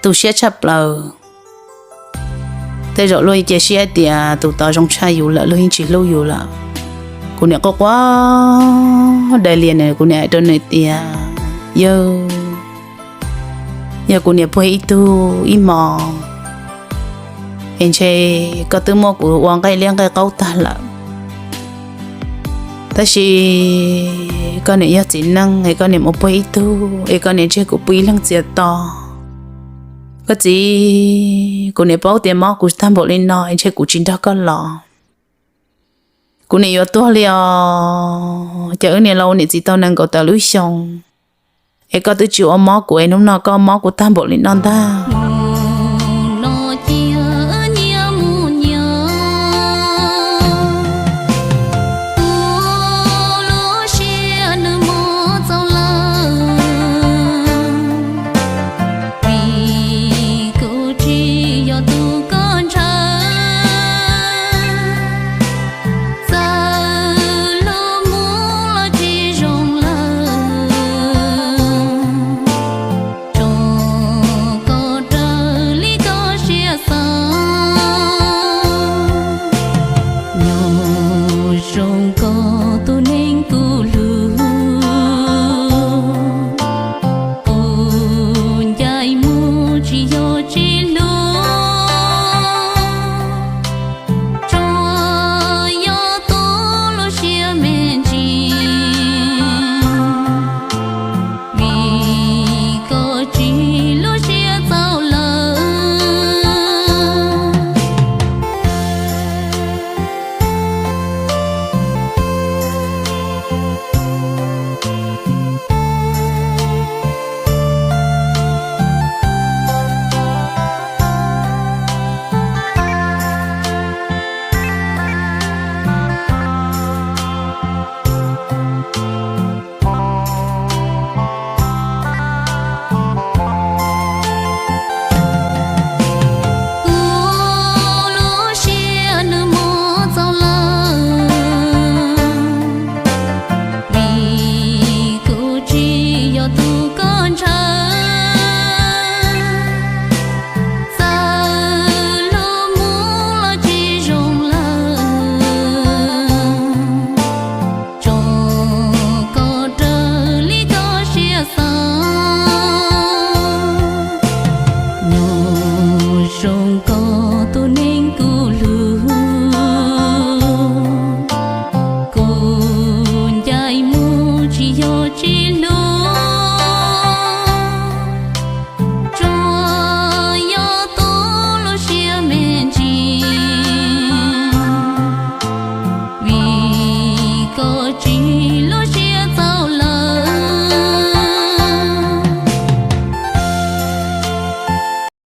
tu siab tshaj plaws. Tej zaum luag cia siab tias tus tod zoo tshaj yus lawm, luag yeej tsis hlub yus lawm. Kuv niam quaj quaj daig lias nws, kuv niam hais rau nws tias, yawg, yog kuv niam puag ib tug ib hmos es ntshe koj twb muab kuv ua nqaij liab nqaij qaub tag lawm. Tab sis koj niam yog txiv neej es koj niam mus puag ib tug es koj niam tseg kuv pw ib leeg txias to. Koj txiv, kuv niam paub tias mob kuv tag npaum li no es ntshe kuv tsis nrog koj los. Kuv niam yuav tuag li os. Ces wb niam laus niam txiv tau nees nkaum tawm lub xyoo es koj twb tsis ua mob kuv es hnub no koj mob kuv tag npaum li no ntag.